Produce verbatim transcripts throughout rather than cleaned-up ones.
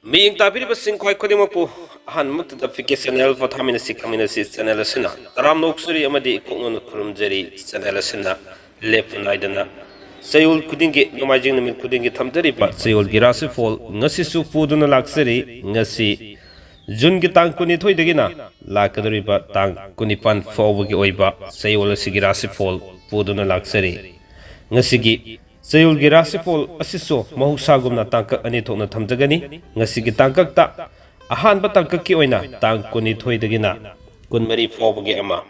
ꯃꯤꯠꯌꯦꯡ ꯇꯥꯕꯤꯔꯤꯕꯁꯤꯡ ꯈ꯭ꯋꯥꯏ ꯈꯨꯗꯤꯡꯃꯛꯄꯨ ꯑꯍꯥꯟꯕꯃꯛꯇꯗ ꯐꯤꯀꯦ ꯆꯦꯅꯦꯜ ꯐꯣꯊꯥꯃꯤꯟꯅꯁꯤ ꯈꯪꯃꯤꯟꯅꯁꯤ ꯆꯦꯅꯦꯜ ꯑꯁꯤꯅ ꯇꯔꯥꯝꯅ ꯑꯣꯛꯆꯔꯤ ꯑꯃꯗꯤ ꯏꯀꯣꯛꯅꯅ ꯈꯨꯔꯨꯝꯖꯔꯤ꯫ ꯆꯦꯅꯦꯜ ꯑꯁꯤꯅ ꯂꯦꯞꯄ ꯅꯥꯏꯗꯅ ꯆꯌꯣꯜ ꯈꯨꯗꯤꯡꯒꯤ, ꯅꯣꯡꯃꯥꯏꯖꯤꯡ ꯅꯨꯃꯤꯠ ꯈꯨꯗꯤꯡꯒꯤ ꯊꯝꯖꯔꯤꯕ ꯆꯌꯣꯜꯒꯤ ꯔꯥꯁꯤꯐꯣꯜ ꯉꯁꯤꯁꯨ ꯄꯨꯗꯨꯅ ꯂꯥꯛꯆꯔꯤ꯫ ꯉꯁꯤ ꯖꯨꯟꯒꯤ ꯇꯥꯡ ꯀꯨꯟꯅꯤꯊꯣꯏꯗꯒꯤꯅ ꯂꯥꯛꯀꯗꯧꯔꯤꯕ ꯇꯥꯡ ꯀꯨꯟꯅꯤꯄꯥꯟ ꯐꯥꯎꯕꯒꯤ ꯑꯣꯏꯕ ꯆꯌꯣꯜ ꯑꯁꯤꯒꯤ ꯔꯥꯁꯤꯐꯣꯜ ꯄꯨꯗꯨꯅ ꯂꯥꯛꯆꯔꯤ꯫ ꯉꯁꯤꯒꯤ ꯆꯌꯣꯜꯒꯤ ꯔꯥꯁꯤꯐꯣꯜ ꯑꯁꯤꯁꯨ ꯃꯍꯧꯁꯥꯒꯨꯝꯅ ꯇꯥꯡꯀꯛ ꯑꯅꯤ ꯊꯣꯛꯅ ꯊꯝꯖꯒꯅꯤ꯫ ꯉꯁꯤꯒꯤ ꯇꯥꯡꯀꯛꯇ ꯑꯍꯥꯟꯕ ꯇꯥꯡꯀꯛꯀꯤ ꯑꯣꯏꯅ ꯇꯥꯡ ꯀꯨꯟꯅꯤꯊꯣꯏꯗꯒꯤꯅ ꯀꯨꯟꯃꯔꯤ ꯐꯥꯎꯕꯒꯤ ꯑꯃ,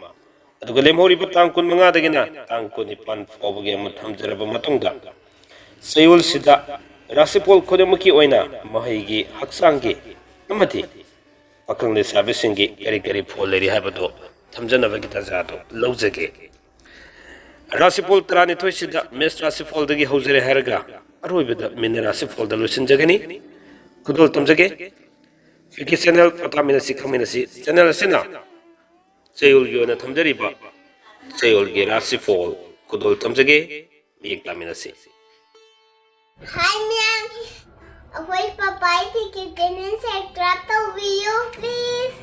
ꯑꯗꯨꯒ ꯂꯦꯝꯍꯧꯔꯤꯕ ꯇꯥꯡ ꯀꯨꯟꯃꯉꯥꯗꯒꯤꯅ ꯇꯥꯡ ꯀꯨꯟꯅꯤꯄꯥꯟ ꯐꯥꯎꯕꯒꯤ ꯑꯃ ꯊꯝꯖꯔꯕ ꯃꯇꯨꯡꯗ, ꯆꯌꯣꯜꯁꯤꯗ ꯔꯥꯁꯤꯐꯣꯜ ꯈꯨꯗꯤꯡꯃꯛꯀꯤ ꯑꯣꯏꯅ ꯃꯍꯩꯒꯤ, ꯍꯛꯆꯥꯡꯒꯤ ꯑꯃꯗꯤ ꯄꯥꯈꯪ ꯂꯩꯁꯥꯕꯤꯁꯤꯡꯒꯤ ꯀꯔꯤ ꯀꯔꯤ ꯐꯣꯜ ꯂꯩꯔꯤ ꯍꯥꯏꯕꯗꯨ ꯊꯝꯖꯅꯕꯒꯤ ꯇꯥꯟꯖꯥꯗꯨ ꯂꯧꯖꯒꯦ꯫ ꯔꯥꯁꯤꯐꯣꯜ ꯇꯔꯥꯅꯤꯊꯣꯏꯁꯤꯗ ꯃꯦꯁ ꯔꯥꯁꯤꯐꯣꯜꯗꯒꯤ ꯍꯧꯖꯔꯦ ꯍꯥꯏꯔꯒ ꯑꯔꯣꯏꯕꯗ ꯃꯤꯅ ꯔꯥꯁꯤꯐꯣꯜꯗ ꯂꯣꯏꯁꯤꯟꯖꯒꯅꯤ꯫ ꯈꯨꯗꯣꯜ ꯇꯝꯖꯒꯦ꯫ ꯐꯤꯀꯦ ꯆꯦꯅꯦꯜ ꯐꯣꯊꯥꯃꯤꯟꯅꯁꯤ ꯈꯪꯃꯤꯟꯅꯁꯤ ꯆꯦꯅꯦꯜ ꯑꯁꯤꯅ ꯆꯌꯣꯜꯒꯤ ꯑꯣꯏꯅ ꯊꯝꯖꯔꯤꯕ ꯆꯌꯣꯜꯒꯤ ꯔꯥꯁꯤꯐꯣꯜ ꯈꯨꯗꯣꯜ ꯇꯝꯖꯒꯦ꯫ ꯃꯤꯠꯌꯦꯡ ꯇꯥꯃꯤꯟꯅꯁꯤ꯫ ꯍꯥꯏ ꯃꯌꯥꯝ, ꯑꯩꯈꯣꯏ ꯄꯄꯥꯏ ꯐꯤꯀꯦ ꯆꯦꯅꯦꯜ ꯁꯕꯁꯀ꯭ꯔꯥꯏꯕ ꯇꯧꯕꯤꯌꯨ ꯄ꯭ꯂꯤꯖ꯫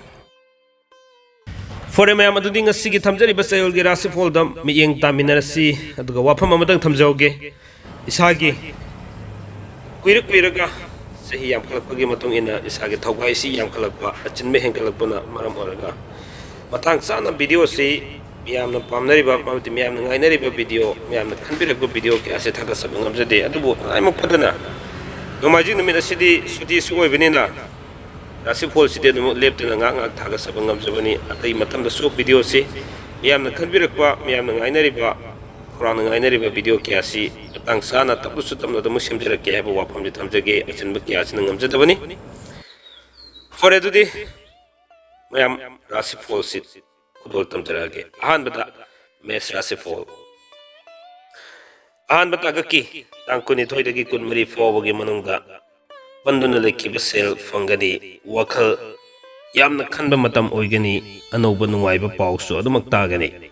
ꯐꯔꯦ ꯃꯌꯥꯝ, ꯑꯗꯨꯗꯤ ꯉꯁꯤꯒꯤ ꯊꯝꯖꯔꯤꯕ ꯆꯌꯣꯜꯒꯤ ꯔꯥꯁꯤꯐꯣꯜꯗ ꯃꯤꯠꯌꯦꯡ ꯇꯥꯃꯤꯟꯅꯔꯁꯤ꯫ ꯑꯗꯨꯒ ꯋꯥꯐꯝ ꯑꯃꯇꯪ ꯊꯝꯖꯍꯧꯒꯦ꯫ ꯏꯁꯥꯒꯤ ꯀꯨꯏꯔ ꯀꯨꯏꯔꯒ ꯆꯍꯤ ꯌꯥꯝꯈꯠꯂꯛꯄꯒꯤ ꯃꯇꯨꯡ ꯏꯟꯅ ꯏꯁꯥꯒꯤ ꯊꯧꯒꯥꯏꯁꯤ ꯌꯥꯝꯈꯠꯂꯛꯄ, ꯑꯆꯤꯟꯕ ꯍꯦꯟꯒꯠꯂꯛꯄꯅ ꯃꯔꯝ ꯑꯣꯏꯔꯒ ꯃꯇꯥꯡ ꯆꯥꯅ ꯚꯤꯗꯤꯑꯣꯁꯤ ꯃꯤꯌꯥꯝꯅ ꯄꯥꯝꯅꯔꯤꯕ, ꯑꯃꯗꯤ ꯃꯤꯌꯥꯝꯅ ꯉꯥꯏꯅꯔꯤꯕ ꯚꯤꯗꯤꯑꯣ, ꯃꯤꯌꯥꯝꯅ ꯈꯟꯕꯤꯔꯛꯄ ꯚꯤꯗꯤꯑꯣ ꯀꯌꯥꯁꯤ ꯊꯥꯒꯠꯆꯕ ꯉꯝꯖꯗꯦ꯫ ꯑꯗꯨꯕꯨ ꯇꯉꯥꯏꯃꯛ ꯐꯗꯅ ꯅꯣꯡꯃꯥꯏꯖꯤꯡ ꯅꯨꯃꯤꯠ ꯑꯁꯤꯗꯤ ꯁꯨꯇꯤꯁꯨ ꯑꯣꯏꯕꯅꯤꯅ ꯔꯥꯁꯤꯐꯣꯜꯁꯤꯗꯤ ꯑꯗꯨꯃꯛ ꯂꯦꯞꯇꯅ ꯉꯥꯏꯍꯥꯛ ꯉꯥꯏꯍꯥꯛ ꯊꯥꯒꯠꯆꯕ ꯉꯝꯖꯕꯅꯤ꯫ ꯑꯇꯩ ꯃꯇꯝꯗꯁꯨ ꯚꯤꯗꯤꯑꯣꯁꯤ ꯃꯤꯌꯥꯝꯅ ꯈꯟꯕꯤꯔꯛꯄ, ꯃꯤꯌꯥꯝꯅ ꯉꯥꯏꯅꯔꯤꯕ, ꯈꯧꯔꯥꯡꯅ ꯉꯥꯏꯅꯔꯤꯕ ꯚꯤꯗꯤꯑꯣ ꯀꯌꯥꯁꯤ ꯃꯇꯥꯡ ꯆꯥꯅ ꯇꯞꯅꯁꯨ ꯇꯞꯅ ꯑꯗꯨꯃꯛ ꯁꯦꯝꯖꯔꯛꯀꯦ ꯍꯥꯏꯕ ꯋꯥꯐꯝꯁꯤ ꯊꯝꯖꯒꯦ꯫ ꯑꯆꯤꯟꯕ ꯀꯌꯥꯁꯤꯅ ꯉꯝꯖꯗꯕꯅꯤ꯫ ꯐꯔꯦ, ꯑꯗꯨꯗꯤ ꯃꯌꯥꯝ ꯔꯥꯁꯤꯐꯣꯜꯁꯤ ꯈꯨꯗꯣꯜ ꯇꯝꯖꯔꯛꯑꯒꯦ꯫ ꯑꯍꯥꯟꯕꯗ ꯃꯦꯁ ꯔꯥꯁꯤꯐꯣꯜ꯫ ꯑꯍꯥꯟꯕ ꯇꯥꯡꯀꯛꯀꯤ ꯇꯥꯡ ꯀꯨꯟꯅꯤꯊꯣꯏꯗꯒꯤ ꯀꯨꯟꯃꯔꯤ ꯐꯥꯎꯕꯒꯤ ꯃꯅꯨꯡꯗ ꯄꯟꯗꯨꯅ ꯂꯩꯈꯤꯕ ꯁꯦꯜ ꯐꯪꯒꯅꯤ꯫ ꯋꯥꯈꯜ ꯌꯥꯝꯅ ꯈꯟꯕ ꯃꯇꯝ ꯑꯣꯏꯒꯅꯤ꯫ ꯑꯅꯧꯕ ꯅꯨꯡꯉꯥꯏꯕ ꯄꯥꯎꯁꯨ ꯑꯗꯨꯃꯛ ꯇꯥꯒꯅꯤ꯫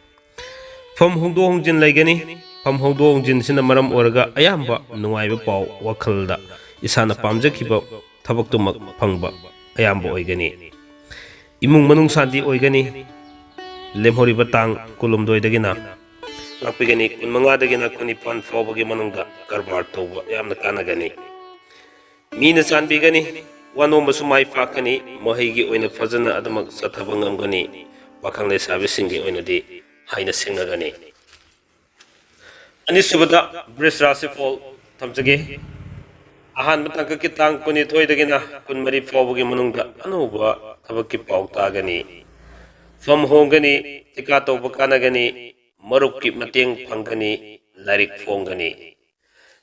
ꯐꯝ ꯍꯣꯡꯗꯣꯛ ꯍꯣꯡꯖꯤꯟ ꯂꯩꯒꯅꯤ꯫ ꯐꯝ ꯍꯣꯡꯗꯣꯛ ꯍꯣꯡꯖꯤꯟꯁꯤꯅ ꯃꯔꯝ ꯑꯣꯏꯔꯒ ꯑꯌꯥꯝꯕ ꯅꯨꯡꯉꯥꯏꯕ ꯄꯥꯎ, ꯋꯥꯈꯜꯗ ꯏꯁꯥꯅ ꯄꯥꯝꯖꯈꯤꯕ ꯊꯕꯛꯇꯨꯃꯛ ꯐꯪꯕ ꯑꯌꯥꯝꯕ ꯑꯣꯏꯒꯅꯤ꯫ ꯏꯃꯨꯡ ꯃꯅꯨꯡ ꯁꯥꯟꯇꯤ ꯑꯣꯏꯒꯅꯤ꯫ ꯂꯦꯝꯍꯧꯔꯤꯕ ꯇꯥꯡ ꯀꯨꯟꯍꯨꯝꯗꯣꯏꯗꯒꯤꯅ ꯉꯥꯛꯄꯤꯒꯅꯤ, ꯀꯨꯟꯃꯉꯥꯗꯒꯤꯅ ꯀꯨꯟꯅꯤꯄꯥꯟ ꯐꯥꯎꯕꯒꯤ ꯃꯅꯨꯡꯗ ꯀꯔꯕꯥꯔ ꯇꯧꯕ ꯌꯥꯝꯅ ꯀꯥꯟꯅꯒꯅꯤ꯫ ꯃꯤꯅ ꯆꯥꯟꯕꯤꯒꯅꯤ, ꯋꯥ ꯅꯣꯝꯕꯁꯨ ꯃꯥꯏ ꯄꯥꯛꯀꯅꯤ, ꯃꯍꯩꯒꯤ ꯑꯣꯏꯅ ꯐꯖꯅ ꯑꯗꯨꯃꯛ ꯆꯠꯊꯕ ꯉꯝꯒꯅꯤ꯫ ꯄꯥꯈꯪ ꯂꯩꯁꯥꯕꯤꯁꯤꯡꯒꯤ ꯑꯣꯏꯅꯗꯤ ꯍꯥꯏꯅ ꯁꯤꯡꯅꯒꯅꯤ꯫ ꯑꯅꯤꯁꯨꯕꯗ ꯕ꯭ꯔꯤꯖ ꯔꯥꯁꯤꯐꯣꯜ ꯊꯝꯖꯒꯦ꯫ ꯑꯍꯥꯟꯕ ꯇꯥꯡꯀꯛꯀꯤ ꯇꯥꯡ ꯀꯨꯟꯅꯤꯊꯣꯏꯗꯒꯤꯅ ꯀꯨꯟꯃꯔꯤ ꯐꯥꯎꯕꯒꯤ ꯃꯅꯨꯡꯗ ꯑꯅꯧꯕ ꯊꯕꯛꯀꯤ ꯄꯥꯎ ꯇꯥꯒꯅꯤ꯫ ꯐꯝ ꯍꯣꯡꯒꯅꯤ, ꯊꯤꯀꯥ ꯇꯧꯕ ꯀꯥꯟꯅꯒꯅꯤ, ꯃꯔꯨꯞꯀꯤ ꯃꯇꯦꯡ ꯐꯪꯒꯅꯤ, ꯂꯥꯏꯔꯤꯛ ꯐꯣꯡꯒꯅꯤ꯫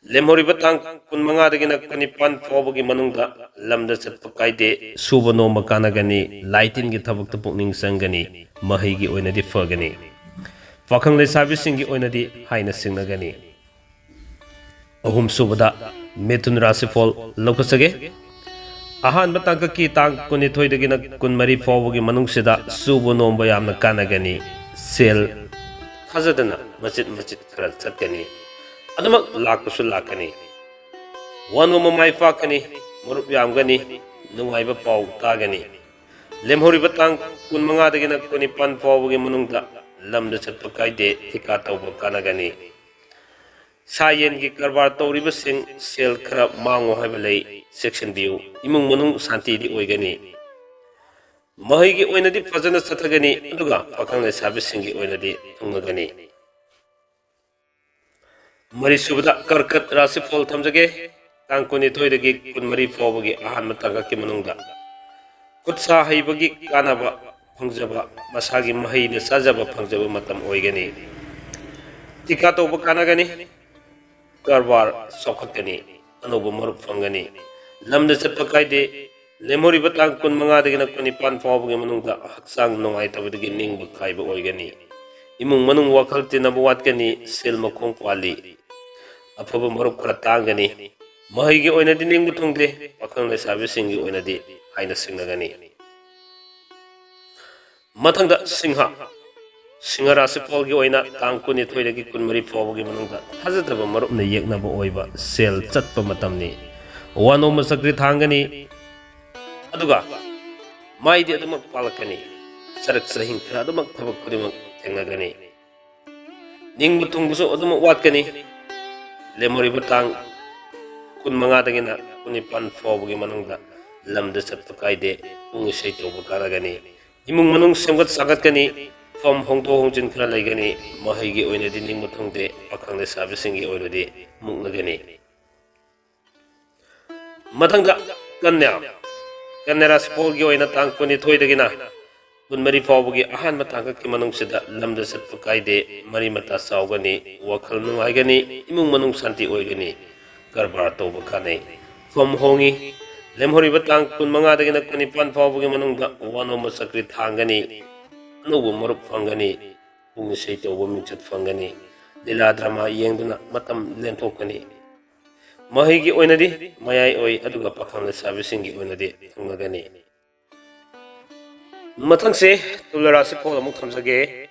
ꯂꯦꯝꯍꯧꯔꯤꯕ ꯇꯥꯡ ꯀꯨꯟꯃꯉꯥꯗꯒꯤꯅ ꯀꯨꯟꯅꯤꯄꯥꯟ ꯐꯥꯎꯕꯒꯤ ꯃꯅꯨꯡꯗ ꯂꯝꯗ ꯆꯠꯄ ꯀꯥꯏꯗꯦ, ꯁꯨꯕ ꯅꯣꯝꯕ ꯀꯥꯟꯅꯒꯅꯤ, ꯂꯥꯏ ꯇꯤꯟꯒꯤ ꯊꯕꯛꯇ ꯄꯨꯛꯅꯤꯡ ꯆꯪꯒꯅꯤ, ꯃꯍꯩꯒꯤ ꯑꯣꯏꯅꯗꯤ ꯐꯒꯅꯤ꯫ ꯄꯥꯈꯪ ꯂꯩꯁꯥꯕꯤꯁꯤꯡꯒꯤ ꯑꯣꯏꯅꯗꯤ ꯍꯥꯏꯅ ꯁꯤꯡꯅꯒꯅꯤ꯫ ꯑꯍꯨꯝꯁꯨꯕꯗ ꯃꯤꯊꯨꯟ ꯔꯥꯁꯤꯐꯣꯜ ꯂꯧꯈꯠꯆꯒꯦ꯫ ꯑꯍꯥꯟꯕ ꯇꯥꯡꯀꯛꯀꯤ ꯇꯥꯡ ꯀꯨꯟꯅꯤꯊꯣꯏꯗꯒꯤꯅ ꯀꯨꯟꯃꯔꯤ ꯐꯥꯎꯕꯒꯤ ꯃꯅꯨꯡꯁꯤꯗ ꯁꯨꯕ ꯅꯣꯝꯕ ꯌꯥꯝꯅ ꯀꯥꯟꯅꯒꯅꯤ꯫ ꯁꯦꯜ ꯊꯥꯖꯗꯅ ꯃꯆꯤꯠ ꯃꯆꯤꯠ ꯈꯔ ꯆꯠꯀꯅꯤ꯫ ꯑꯗꯨꯃꯛ ꯂꯥꯛꯄꯁꯨ ꯂꯥꯛꯀꯅꯤ꯫ ꯋꯥ ꯅꯣꯝꯕ ꯃꯥꯏ ꯄꯥꯛꯀꯅꯤ, ꯃꯔꯨꯞ ꯌꯥꯝꯒꯅꯤ, ꯅꯨꯡꯉꯥꯏꯕ ꯄꯥꯎ ꯇꯥꯒꯅꯤ꯫ ꯂꯦꯝꯍꯧꯔꯤꯕ ꯇꯥꯡ ꯀꯨꯟꯃꯉꯥꯗꯒꯤꯅ ꯀꯨꯟꯅꯤꯄꯥꯟ ꯐꯥꯎꯕꯒꯤ ꯃꯅꯨꯡꯗ ꯂꯝꯗ ꯆꯠꯄ ꯀꯥꯏꯗꯦ, ꯊꯤꯀꯥ ꯇꯧꯕ ꯀꯥꯟꯅꯒꯅꯤ꯫ ꯁꯥ ꯌꯦꯟꯒꯤ ꯀꯔꯕꯥꯔ ꯇꯧꯔꯤꯕꯁꯤꯡ ꯁꯦꯜ ꯈꯔ ꯃꯥꯡꯉꯣ ꯍꯥꯏꯕ ꯂꯩ, ꯆꯦꯛꯁꯤꯟꯕꯤꯌꯨ꯫ ꯏꯃꯨꯡ ꯃꯅꯨꯡ ꯁꯥꯟꯇꯤꯗꯤ ꯑꯣꯏꯒꯅꯤ꯫ ꯃꯍꯩꯒꯤ ꯑꯣꯏꯅꯗꯤ ꯐꯖꯅ ꯆꯠꯊꯒꯅꯤ, ꯑꯗꯨꯒ ꯄꯥꯈꯪ ꯂꯩꯁꯥꯕꯤꯁꯤꯡꯒꯤ ꯑꯣꯏꯅꯗꯤ ꯊꯨꯡꯉꯒꯅꯤ꯫ ꯃꯔꯤꯁꯨꯕꯗ ꯀꯔꯀꯠ ꯔꯥꯁꯤꯐꯣꯜ ꯊꯝꯖꯒꯦ꯫ ꯇꯥꯡ ꯀꯨꯟꯅꯤꯊꯣꯏꯗꯒꯤ ꯀꯨꯟꯃꯔꯤ ꯐꯥꯎꯕꯒꯤ ꯑꯍꯥꯟꯕ ꯇꯥꯡꯀꯛꯀꯤ ꯃꯅꯨꯡꯗ ꯈꯨꯠ ꯁꯥ ꯍꯩꯕꯒꯤ ꯀꯥꯟꯅꯕ ꯐꯪꯖꯕ, ꯃꯁꯥꯒꯤ ꯃꯍꯩꯗ ꯆꯥꯖꯕ ꯐꯪꯖꯕ ꯃꯇꯝ ꯑꯣꯏꯒꯅꯤ꯫ ꯊꯤꯀꯥ ꯇꯧꯕ ꯀꯥꯟꯅꯒꯅꯤ꯫ ꯀꯔꯕꯥꯔ ꯆꯥꯎꯈꯠꯀꯅꯤ꯫ ꯑꯅꯧꯕ ꯃꯔꯨꯞ ꯐꯪꯒꯅꯤ꯫ ꯂꯝꯗ ꯆꯠꯄ ꯀꯥꯏꯗꯦ꯫ ꯂꯦꯝꯍꯧꯔꯤꯕ ꯇꯥꯡ ꯀꯨꯟꯃꯉꯥꯗꯒꯤꯅ ꯀꯨꯟꯅꯤꯄꯥꯟ ꯐꯥꯎꯕꯒꯤ ꯃꯅꯨꯡꯗ ꯍꯛꯆꯥꯡ ꯅꯨꯡꯉꯥꯏꯇꯕꯗꯒꯤ ꯅꯤꯡꯕ ꯀꯥꯏꯕ ꯑꯣꯏꯒꯅꯤ꯫ ꯏꯃꯨꯡ ꯃꯅꯨꯡ ꯋꯥꯈꯜ ꯇꯤꯟꯅꯕ ꯋꯥꯠꯀꯅꯤ꯫ ꯁꯦꯜ ꯃꯈꯣꯡ ꯄꯥꯜꯂꯤ꯫ ꯑꯐꯕ ꯃꯔꯨꯞ ꯈꯔ ꯇꯥꯡꯒꯅꯤ꯫ ꯃꯍꯩꯒꯤ ꯑꯣꯏꯅꯗꯤ ꯅꯤꯡꯕ ꯊꯨꯡꯗꯦ꯫ ꯄꯥꯈꯪ ꯂꯩꯁꯥꯕꯤꯁꯤꯡꯒꯤ ꯑꯣꯏꯅꯗꯤ ꯍꯥꯏꯅ ꯁꯤꯡꯅꯒꯅꯤ꯫ ꯃꯊꯪꯗ ꯁꯤꯡꯍ꯫ ꯁꯤꯡꯍ ꯔꯥꯁꯤꯐꯣꯜꯒꯤ ꯑꯣꯏꯅ ꯇꯥꯡ ꯀꯨꯟꯅꯤꯊꯣꯏꯗꯒꯤ ꯀꯨꯟꯃꯔꯤ ꯐꯥꯎꯕꯒꯤ ꯃꯅꯨꯡꯗ ꯊꯥꯖꯗꯕ ꯃꯔꯨꯞꯅ ꯌꯦꯛꯅꯕ ꯑꯣꯏꯕ ꯁꯦꯜ ꯆꯠꯄ ꯃꯇꯝꯅꯤ꯫ ꯋꯥꯅꯣꯝꯕ ꯆꯀ꯭ꯔꯤ ꯊꯥꯡꯒꯅꯤ꯫ ꯑꯗꯨꯒ ꯃꯥꯏꯗꯤ ꯑꯗꯨꯃꯛ ꯄꯥꯛꯂꯛꯀꯅꯤ꯫ ꯆꯔꯛ ꯆꯍꯤꯡ ꯈꯔ ꯑꯗꯨꯃꯛ ꯊꯕꯛ ꯈꯨꯗꯤꯡꯃꯛ ꯊꯦꯡꯅꯒꯅꯤ꯫ ꯅꯤꯡꯕ ꯊꯨꯡꯕꯁꯨ ꯑꯗꯨꯃꯛ ꯋꯥꯠꯀꯅꯤ꯫ ꯂꯦꯝꯍꯧꯔꯤꯕ ꯇꯥꯡ ꯀꯨꯟꯃꯉꯥꯗꯒꯤꯅ ꯀꯨꯟꯅꯤꯄꯥꯟ ꯐꯥꯎꯕꯒꯤ ꯃꯅꯨꯡꯗ ꯂꯝꯗ ꯆꯠꯄ ꯀꯥꯏꯗꯦ꯫ ꯄꯨꯡ ꯏꯁꯩ ꯇꯧꯕ ꯀꯥꯟꯅꯒꯅꯤ꯫ ꯏꯃꯨꯡ ꯃꯅꯨꯡ ꯁꯦꯝꯒꯠ ꯁꯥꯒꯠꯀꯅꯤ꯫ ꯐꯝ ꯍꯣꯡꯗꯣꯛ ꯍꯣꯡꯖꯤꯟ ꯈꯔ ꯂꯩꯒꯅꯤ꯫ ꯃꯍꯩꯒꯤ ꯑꯣꯏꯅꯗꯤ ꯅꯤꯡꯕ ꯊꯨꯡꯗꯦ꯫ ꯄꯥꯈꯪ ꯂꯩꯁꯥꯕꯤꯁꯤꯡꯒꯤ ꯑꯣꯏꯅꯗꯤ ꯃꯨꯛꯅꯒꯅꯤ꯫ ꯃꯊꯪꯗ ꯀꯟꯌꯥ꯫ ꯀꯟꯌꯥ ꯔꯥꯁꯤꯐꯣꯜꯒꯤ ꯑꯣꯏꯅ ꯇꯥꯡ ꯀꯨꯟꯅꯤꯊꯣꯏꯗꯒꯤꯅ ꯀꯨꯟꯃꯔꯤ ꯐꯥꯎꯕꯒꯤ ꯑꯍꯥꯟꯕ ꯇꯥꯡꯀꯛꯀꯤ ꯃꯅꯨꯡꯁꯤꯗ ꯂꯝꯗ ꯆꯠꯄ ꯀꯥꯏꯗꯦ꯫ ꯃꯔꯤ ꯃꯇꯥ ꯆꯥꯎꯒꯅꯤ꯫ ꯋꯥꯈꯜ ꯅꯨꯡꯉꯥꯏꯒꯅꯤ꯫ ꯏꯃꯨꯡ ꯃꯅꯨꯡ ꯁꯥꯟꯇꯤ ꯑꯣꯏꯒꯅꯤ꯫ ꯀꯔꯕꯥꯔ ꯇꯧꯕ ꯀꯥꯟꯅꯩ꯫ ꯐꯝ ꯍꯣꯡꯉꯤ꯫ ꯂꯦꯝꯍꯧꯔꯤꯕ ꯇꯥꯡ ꯀꯨꯟꯃꯉꯥꯗꯒꯤꯅ ꯀꯨꯟꯅꯤꯄꯥꯟ ꯐꯥꯎꯕꯒꯤ ꯃꯅꯨꯡꯗ ꯋꯥꯅꯣꯝꯕ ꯆꯀ꯭ꯔꯤ ꯊꯥꯡꯒꯅꯤ꯫ ꯑꯅꯧꯕ ꯃꯔꯨꯞ ꯐꯪꯒꯅꯤ꯫ ꯄꯨꯡ ꯏꯁꯩ ꯇꯧꯕ ꯃꯤꯡꯆꯠ ꯐꯪꯒꯅꯤ꯫ ꯂꯤꯂꯥ ꯗ꯭ꯔꯃꯥ ꯌꯦꯡꯗꯨꯅ ꯃꯇꯝ ꯂꯦꯟꯊꯣꯛꯀꯅꯤ꯫ ꯃꯍꯩꯒꯤ ꯑꯣꯏꯅꯗꯤ ꯃꯌꯥꯏ ꯑꯣꯏ, ꯑꯗꯨꯒ ꯄꯥꯈꯪ ꯂꯩꯁꯥꯕꯤꯁꯤꯡꯒꯤ ꯑꯣꯏꯅꯗꯤ ꯊꯨꯡꯅꯒꯅꯤ꯫ ꯃꯊꯪꯁꯦ ꯇꯨꯂꯥ ꯔꯥꯁꯤꯐꯣꯜ ꯑꯃꯨꯛ ꯊꯝꯖꯒꯦ꯫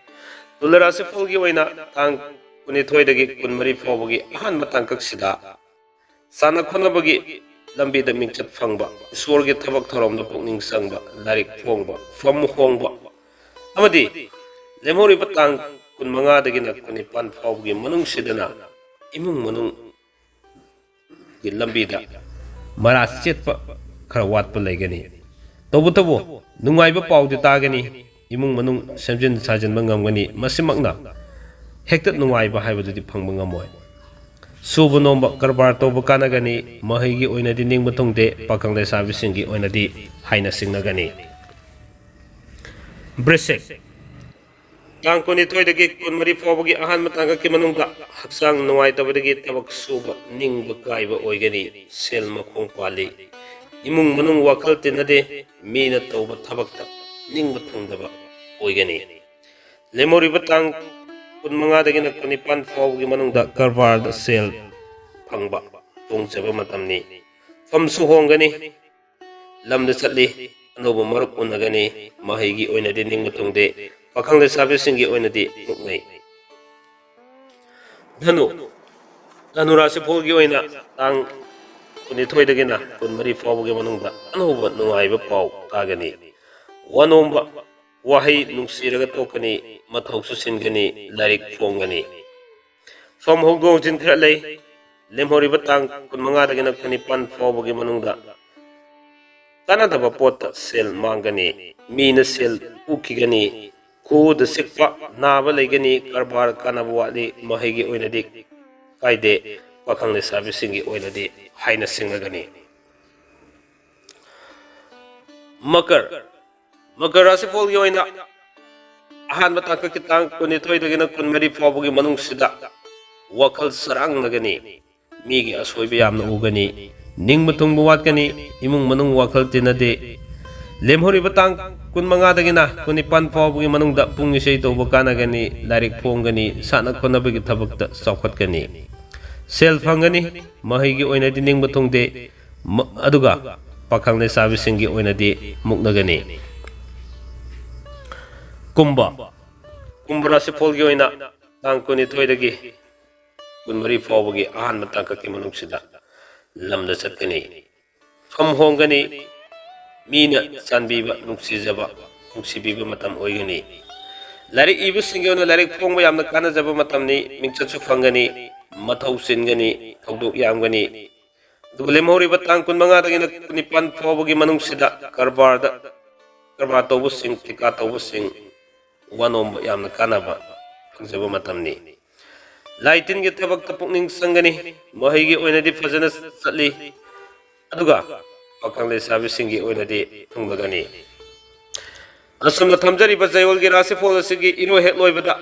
ꯇꯨꯂꯥ ꯔꯥꯁꯤꯐꯣꯜꯒꯤ ꯑꯣꯏꯅ ꯇꯥꯡ ꯀꯨꯟꯅꯤꯊꯣꯏꯗꯒꯤ ꯀꯨꯟꯃꯔꯤ ꯐꯥꯎꯕꯒꯤ ꯑꯍꯥꯟꯕ ꯇꯥꯡꯀꯛꯁꯤꯗ ꯁꯥꯟꯅ ꯈꯣꯠꯅꯕꯒꯤ ꯂꯝꯕꯤꯗ ꯃꯤꯡꯆꯠ ꯐꯪꯕ, ꯏꯁꯣꯔꯒꯤ ꯊꯕꯛ ꯊꯧꯔꯝꯗ ꯄꯨꯛꯅꯤꯡ ꯆꯪꯕ, ꯂꯥꯏꯔꯤꯛ ꯐꯣꯡꯕ, ꯐꯝ ꯍꯣꯡꯕ ꯑꯃꯗꯤ ꯂꯦꯝꯍꯧꯔꯤꯕ ꯇꯥꯡ ꯀꯨꯟꯃꯉꯥꯗꯒꯤꯅ ꯀꯨꯟꯅꯤꯄꯥꯟ ꯐꯥꯎꯕꯒꯤ ꯃꯅꯨꯡꯁꯤꯗꯅ ꯏꯃꯨꯡ ꯃꯅꯨꯡꯒꯤ ꯂꯝꯕꯤꯗ ꯃꯔꯥ ꯆꯦꯠꯄ ꯈꯔ ꯋꯥꯠꯄ ꯂꯩꯒꯅꯤ꯫ ꯇꯧꯕꯇꯕꯨ ꯅꯨꯡꯉꯥꯏꯕ ꯄꯥꯎꯗꯤ ꯇꯥꯒꯅꯤ꯫ ꯏꯃꯨꯡ ꯃꯅꯨꯡ ꯁꯦꯝꯖꯤꯟ ꯁꯥꯖꯤꯟꯕ ꯉꯝꯒꯅꯤ꯫ ꯃꯁꯤꯃꯛꯅ ꯍꯦꯛꯇ ꯅꯨꯡꯉꯥꯏꯕ ꯍꯥꯏꯕꯗꯨꯗꯤ ꯐꯪꯕ ꯉꯝꯃꯣꯏ꯫ ꯁꯨꯕ ꯅꯣꯝꯕ ꯀꯔꯕꯥꯔ ꯇꯧꯕ ꯀꯥꯟꯅꯒꯅꯤ꯫ ꯃꯍꯩꯒꯤ ꯑꯣꯏꯅꯗꯤ ꯅꯤꯡꯕ ꯊꯨꯡꯗꯦ꯫ ꯄꯥꯈꯪ ꯂꯩꯁꯥꯕꯤꯁꯤꯡꯒꯤ ꯑꯣꯏꯅꯗꯤ ꯍꯥꯏꯅ ꯁꯤꯡꯅꯒꯅꯤ꯫ ꯕ꯭ꯔꯤꯁꯤꯛ꯫ ꯇꯥꯡ ꯀꯨꯟꯅꯤꯊꯣꯏꯗꯒꯤ ꯀꯨꯟꯃꯔꯤ ꯐꯥꯎꯕꯒꯤ ꯑꯍꯥꯟꯕ ꯇꯥꯡꯀꯛꯀꯤ ꯃꯅꯨꯡꯗ ꯍꯛꯆꯥꯡ ꯅꯨꯡꯉꯥꯏꯇꯕꯗꯒꯤ ꯊꯕꯛ ꯁꯨꯕ ꯅꯤꯡꯕ ꯀꯥꯏꯕ ꯑꯣꯏꯒꯅꯤ꯫ ꯁꯦꯜ ꯃꯈꯣꯡ ꯄꯥꯜꯂꯤ꯫ ꯏꯃꯨꯡ ꯃꯅꯨꯡ ꯋꯥꯈꯜ ꯇꯤꯟꯅꯗꯦ꯫ ꯃꯤꯅ ꯇꯧꯕ ꯊꯕꯛꯇ ꯅꯤꯡꯕ ꯊꯨꯡꯗꯕ ꯑꯣꯏꯒꯅꯤ꯫ ꯂꯦꯝꯍꯧꯔꯤꯕ ꯇꯥꯡ ꯀꯨꯟꯃꯉꯥꯗꯒꯤꯅ ꯀꯨꯟꯅꯤꯄꯥꯟ ꯐꯥꯎꯕꯒꯤ ꯃꯅꯨꯡꯗ ꯀꯔꯕꯥꯔꯗ ꯁꯦꯜ ꯐꯪꯕ ꯇꯣꯡꯖꯕ ꯃꯇꯝꯅꯤ꯫ ꯐꯝꯁꯨ ꯍꯣꯡꯒꯅꯤ꯫ ꯂꯝꯗ ꯆꯠꯂꯤ꯫ ꯑꯅꯧꯕ ꯃꯔꯨꯞ ꯎꯅꯒꯅꯤ꯫ ꯃꯍꯩꯒꯤ ꯑꯣꯏꯅꯗꯤ ꯅꯤꯡꯕ ꯊꯨꯡꯗꯦ꯫ ꯄꯥꯈꯪ ꯂꯩꯁꯥꯕꯤꯁꯤꯡꯒꯤ ꯑꯣꯏꯅꯗꯤ ꯃꯨꯛꯅꯩ꯫ ꯙꯅꯨ꯫ ꯙꯅꯨ ꯔꯥꯁꯤꯐꯣꯜꯒꯤ ꯑꯣꯏꯅ ꯇꯥꯡ ꯀꯨꯟꯅꯤꯊꯣꯏꯗꯒꯤꯅ ꯀꯨꯟꯃꯔꯤ ꯐꯥꯎꯕꯒꯤ ꯃꯅꯨꯡꯗ ꯑꯅꯧꯕ ꯅꯨꯡꯉꯥꯏꯕ ꯄꯥꯎ ꯇꯥꯒꯅꯤ꯫ ꯋꯥꯅꯣꯝꯕ ꯋꯥꯍꯩ ꯅꯨꯡꯁꯤꯔꯒ ꯇꯣꯛꯀꯅꯤ, ꯃꯊꯧꯁꯨ ꯁꯤꯟꯒꯅꯤ, ꯂꯥꯏꯔꯤꯛ ꯐꯣꯡꯒꯅꯤ꯫ ꯐꯝ ꯍꯣꯡꯗꯣꯛ ꯍꯣꯡꯖꯤꯟ ꯈꯔ ꯂꯩ꯫ ꯂꯦꯝꯍꯧꯔꯤꯕ ꯇꯥꯡ ꯀꯨꯟꯃꯉꯥꯗꯒꯤꯅ ꯀꯨꯟꯅꯤꯄꯥꯟ ꯐꯥꯎꯕꯒꯤ ꯃꯅꯨꯡꯗ ꯀꯥꯟꯅꯗꯕ ꯄꯣꯠꯇ ꯁꯦꯜ ꯃꯥꯡꯒꯅꯤ꯫ ꯃꯤꯅ ꯁꯦꯜ ꯄꯨꯈꯤꯒꯅꯤ꯫ ꯈꯨꯗ ꯆꯤꯛꯄ, ꯅꯥꯕ ꯂꯩꯒꯅꯤ꯫ ꯀꯔꯕꯥꯔ ꯀꯥꯟꯅꯕ ꯋꯥꯠꯂꯤ꯫ ꯃꯍꯩꯒꯤ ꯑꯣꯏꯅꯗꯤ ꯀꯥꯏꯗꯦ꯫ ꯄꯥꯈꯪ ꯂꯩꯁꯥꯕꯤꯁꯤꯡꯒꯤ ꯑꯣꯏꯅꯗꯤ ꯍꯥꯏꯅ ꯁꯤꯡꯅꯒꯅꯤ꯫ ꯃꯀꯔ, ꯃꯀꯔ ꯔꯥꯁꯤꯐꯣꯜꯒꯤ ꯑꯣꯏꯅ ꯑꯍꯥꯟꯕ ꯇꯥꯡꯀꯛꯀꯤ ꯇꯥꯡ ꯀꯨꯟꯅꯤꯊꯣꯏꯗꯒꯤꯅ ꯀꯨꯟꯃꯔꯤ ꯐꯥꯎꯕꯒꯤ ꯃꯅꯨꯡꯁꯤꯗ ꯋꯥꯈꯜ ꯆꯔꯥꯡꯅꯒꯅꯤ꯫ ꯃꯤꯒꯤ ꯑꯁꯣꯏꯕ ꯌꯥꯝꯅ ꯎꯒꯅꯤ꯫ ꯅꯤꯡꯕ ꯊꯨꯡꯕ ꯋꯥꯠꯀꯅꯤ꯫ ꯏꯃꯨꯡ ꯃꯅꯨꯡ ꯋꯥꯈꯜ ꯇꯤꯟꯅꯗꯦ꯫ ꯂꯦꯝꯍꯧꯔꯤꯕ ꯇꯥꯡ ꯀꯨꯟꯃꯉꯥꯗꯒꯤꯅ ꯀꯨꯟꯅꯤꯄꯥꯟ ꯐꯥꯎꯕꯒꯤ ꯃꯅꯨꯡꯗ ꯄꯨꯡ ꯏꯁꯩ ꯇꯧꯕ ꯀꯥꯟꯅꯒꯅꯤ, ꯂꯥꯏꯔꯤꯛ ꯐꯣꯡꯒꯅꯤ, ꯁꯥꯟꯅ ꯈꯣꯠꯅꯕꯒꯤ ꯊꯕꯛꯇ ꯆꯥꯎꯈꯠꯀꯅꯤ꯫ ꯁꯦꯜ ꯐꯪꯒꯅꯤ꯫ ꯃꯍꯩꯒꯤ ꯑꯣꯏꯅꯗꯤ ꯅꯤꯡꯕ ꯊꯨꯡꯗꯦ꯫ ꯃ-, ꯑꯗꯨꯒ ꯄꯥꯈꯪ ꯂꯩꯁꯥꯕꯤꯁꯤꯡꯒꯤ ꯑꯣꯏꯅꯗꯤ ꯃꯨꯛꯅꯒꯅꯤ꯫ ꯀꯨꯝꯚ, ꯀꯨꯝꯚ ꯔꯥꯁꯤꯐꯣꯜꯒꯤ ꯑꯣꯏꯅ ꯇꯥꯡ ꯀꯨꯟꯅꯤꯊꯣꯏꯗꯒꯤ ꯀꯨꯟꯃꯔꯤ ꯐꯥꯎꯕꯒꯤ ꯑꯍꯥꯟꯕ ꯇꯥꯡꯀꯛꯀꯤ ꯃꯅꯨꯡꯁꯤꯗ ꯂꯝꯗ ꯆꯠꯀꯅꯤ꯫ ꯐꯝ ꯍꯣꯡꯒꯅꯤ꯫ ꯃꯤꯅ ꯆꯥꯟꯕꯤꯕ, ꯅꯨꯡꯁꯤꯖꯕ, ꯅꯨꯡꯁꯤꯕꯤꯕ ꯃꯇꯝ ꯑꯣꯏꯒꯅꯤ꯫ ꯂꯥꯏꯔꯤꯛ ꯏꯕꯁꯤꯡꯒꯤ ꯑꯣꯏꯅ ꯂꯥꯏꯔꯤꯛ ꯐꯣꯡꯕ ꯌꯥꯝꯅ ꯀꯥꯟꯅꯖꯕ ꯃꯇꯝꯅꯤ꯫ ꯃꯤꯡꯆꯠꯁꯨ ꯐꯪꯒꯅꯤ꯫ ꯃꯊꯧ ꯆꯤꯟꯒꯅꯤ꯫ ꯊꯧꯗꯣꯛ ꯌꯥꯝꯒꯅꯤ꯫ ꯑꯗꯨꯕꯨ ꯂꯦꯝꯍꯧꯔꯤꯕ ꯇꯥꯡ ꯀꯨꯟꯃꯉꯥꯗꯒꯤꯅ ꯀꯨꯟꯅꯤꯄꯥꯟ ꯐꯥꯎꯕꯒꯤ ꯃꯅꯨꯡꯁꯤꯗ ꯀꯔꯕꯥꯔꯗ, ꯀꯔꯕꯥꯔ ꯇꯧꯕꯁꯤꯡ, ꯊꯤꯀꯥ ꯇꯧꯕꯁꯤꯡ, ꯋꯥꯅꯣꯝꯕ ꯌꯥꯝꯅ ꯀꯥꯟꯅꯕ ꯐꯪꯖꯕ ꯃꯇꯝꯅꯤ꯫ ꯂꯥꯏ ꯇꯤꯟꯒꯤ ꯊꯕꯛꯇ ꯄꯨꯛꯅꯤꯡ ꯆꯪꯒꯅꯤ꯫ ꯃꯍꯩꯒꯤ ꯑꯣꯏꯅꯗꯤ ꯐꯖꯅ ꯆꯠꯂꯤ꯫ ꯑꯗꯨꯒ ꯄꯥꯈꯪ ꯂꯩꯁꯥꯕꯤꯁꯤꯡꯒꯤ ꯑꯣꯏꯅꯗꯤ ꯊꯨꯡꯂꯒꯅꯤ꯫ ꯑꯁꯨꯝꯅ ꯊꯝꯖꯔꯤꯕ ꯆꯌꯣꯜꯒꯤ ꯔꯥꯁꯤꯐꯣꯜ ꯑꯁꯤꯒꯤ ꯏꯔꯣꯏ ꯍꯦꯛ ꯂꯣꯏꯕꯗ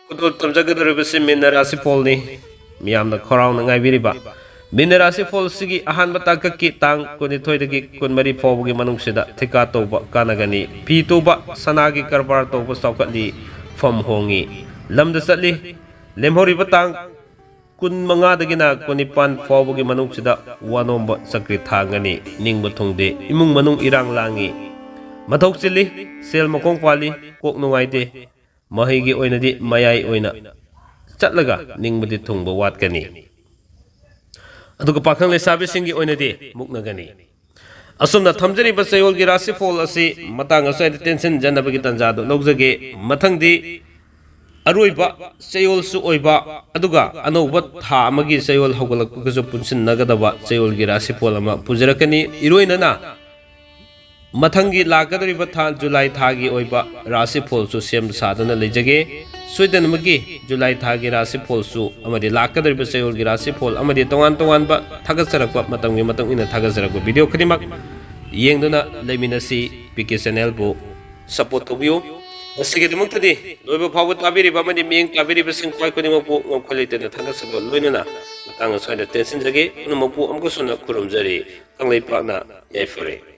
ꯈꯨꯗꯣꯜ ꯇꯝꯖꯒꯗꯧꯔꯤꯕꯁꯤ ꯃꯤꯟꯅ ꯔꯥꯁꯤꯐꯣꯜꯅꯤ꯫ ꯃꯤꯌꯥꯝꯅ ꯈꯧꯔꯥꯡꯅ ꯉꯥꯏꯕꯤꯔꯤꯕ ꯃꯤꯟꯅ ꯔꯥꯁꯤꯐꯣꯜ ꯑꯁꯤꯒꯤ ꯑꯍꯥꯟꯕ ꯇꯥꯡꯀꯛꯀꯤ ꯇꯥꯡ ꯀꯨꯟꯅꯤꯊꯣꯏꯗꯒꯤ ꯀꯨꯟꯃꯔꯤ ꯐꯥꯎꯕꯒꯤ ꯃꯅꯨꯡꯁꯤꯗ ꯊꯤꯀꯥ ꯇꯧꯕ ꯀꯥꯟꯅꯒꯅꯤ꯫ ꯐꯤ ꯇꯨꯕ, ꯁꯅꯥꯒꯤ ꯀꯔꯕꯥꯔ ꯇꯧꯕ ꯆꯥꯎꯈꯠꯂꯤ꯫ ꯐꯝ ꯍꯣꯡꯉꯤ꯫ ꯂꯝꯗ ꯆꯠꯂꯤ꯫ ꯂꯦꯝꯍꯧꯔꯤꯕ ꯇꯥꯡ ꯀꯨꯟꯃꯉꯥꯗꯒꯤꯅ ꯀꯨꯟꯅꯤꯄꯥꯟ ꯐꯥꯎꯕꯒꯤ ꯃꯅꯨꯡꯁꯤꯗ ꯋꯥꯅꯣꯝꯕ ꯆꯀ꯭ꯔꯤ ꯊꯥꯡꯒꯅꯤ꯫ ꯅꯤꯡꯕ ꯊꯨꯡꯗꯦ꯫ ꯏꯃꯨꯡ ꯃꯅꯨꯡ ꯏꯔꯥꯡ ꯂꯥꯡꯉꯤ꯫ ꯃꯊꯧ ꯆꯤꯜꯂꯤ꯫ ꯁꯦꯜ ꯃꯈꯣꯡ ꯄꯥꯜꯂꯤ꯫ ꯀꯣꯛ ꯅꯨꯡꯉꯥꯏꯇꯦ꯫ ꯃꯍꯩꯒꯤ ꯑꯣꯏꯅꯗꯤ ꯃꯌꯥꯏ ꯑꯣꯏꯅ ꯆꯠꯂꯒ ꯅꯤꯡꯕꯗꯤ ꯊꯨꯡꯕ ꯋꯥꯠꯀꯅꯤ꯫ ꯑꯗꯨꯒ ꯄꯥꯈꯪ ꯂꯩꯁꯥꯕꯤꯁꯤꯡꯒꯤ ꯑꯣꯏꯅꯗꯤ ꯃꯨꯛꯅꯒꯅꯤ꯫ ꯑꯁꯨꯝꯅ ꯊꯝꯖꯔꯤꯕ ꯆꯌꯣꯜꯒꯤ ꯔꯥꯁꯤꯐꯣꯜ ꯑꯁꯤ ꯃꯇꯥꯡ ꯑꯁ꯭ꯋꯥꯏꯗ ꯇꯦꯟꯁꯤꯟꯖꯅꯕꯒꯤ ꯇꯥꯟꯖꯥꯗꯨ ꯂꯧꯖꯒꯦ꯫ ꯃꯊꯪꯗꯤ ꯑꯔꯣꯏꯕ ꯆꯌꯣꯜꯁꯨ ꯑꯣꯏꯕ, ꯑꯗꯨꯒ ꯑꯅꯧꯕ ꯊꯥ ꯑꯃꯒꯤ ꯆꯌꯣꯜ ꯍꯧꯒꯠꯂꯛꯄꯒꯁꯨ ꯄꯨꯟꯁꯤꯟꯅꯒꯗꯕ ꯆꯌꯣꯜꯒꯤ ꯔꯥꯁꯤꯐꯣꯜ ꯑꯃ ꯄꯨꯖꯔꯛꯀꯅꯤ꯫ ꯏꯔꯣꯏꯅꯅ ꯃꯊꯪꯒꯤ ꯂꯥꯛꯀꯗꯧꯔꯤꯕ ꯊꯥ ꯖꯨꯂꯥꯏ ꯊꯥꯒꯤ ꯑꯣꯏꯕ ꯔꯥꯁꯤꯐꯣꯜꯁꯨ ꯁꯦꯝ ꯁꯥꯗꯨꯅ ꯂꯩꯖꯒꯦ꯫ ꯁꯣꯏꯗꯅꯃꯛꯀꯤ ꯖꯨꯂꯥꯏ ꯊꯥꯒꯤ ꯔꯥꯁꯤꯐꯣꯜꯁꯨ ꯑꯃꯗꯤ ꯂꯥꯛꯀꯗꯧꯔꯤꯕ ꯆꯌꯣꯜꯒꯤ ꯔꯥꯁꯤꯐꯣꯜ ꯑꯃꯗꯤ ꯇꯣꯉꯥꯟ ꯇꯣꯉꯥꯟꯕ ꯊꯥꯒꯠꯆꯔꯛꯄ, ꯃꯇꯝꯒꯤ ꯃꯇꯨꯡ ꯏꯟꯅ ꯊꯥꯒꯠꯆꯔꯛꯄ ꯚꯤꯗꯤꯑꯣ ꯈꯨꯗꯤꯡꯃꯛ ꯌꯦꯡꯗꯨꯅ ꯂꯩꯃꯤꯟꯅꯁꯤ꯫ ꯄꯤ ꯀꯦ ꯆꯦꯅꯦꯜꯕꯨ ꯁꯄꯣꯔꯠ ꯇꯧꯕꯤꯌꯨ꯫ ꯉꯁꯤꯒꯤꯗꯃꯛꯇꯗꯤ ꯂꯣꯏꯕ ꯐꯥꯎꯕ ꯇꯥꯕꯤꯔꯤꯕ ꯑꯃꯗꯤ ꯃꯤꯠꯌꯦꯡ ꯇꯥꯕꯤꯔꯤꯕꯁꯤꯡ ꯈ꯭ꯋꯥꯏ ꯈꯨꯗꯤꯡꯃꯛꯄꯨ ꯉꯝꯈꯩ ꯂꯩꯇꯅ ꯊꯥꯒꯠꯆꯕ ꯂꯣꯏꯅꯅ ꯃꯇꯥꯡ ꯑꯁ꯭ꯋꯥꯏꯗ ꯇꯦꯟꯁꯤꯟꯖꯒꯦ꯫ ꯄꯨꯝꯅꯃꯛꯄꯨ ꯑꯃꯨꯛꯀ ꯍꯟꯅ ꯈꯨꯔꯨꯝꯖꯔꯤ꯫ ꯀꯪꯂꯩꯄꯥꯛꯅ ꯌꯥꯏꯐꯔꯦ꯫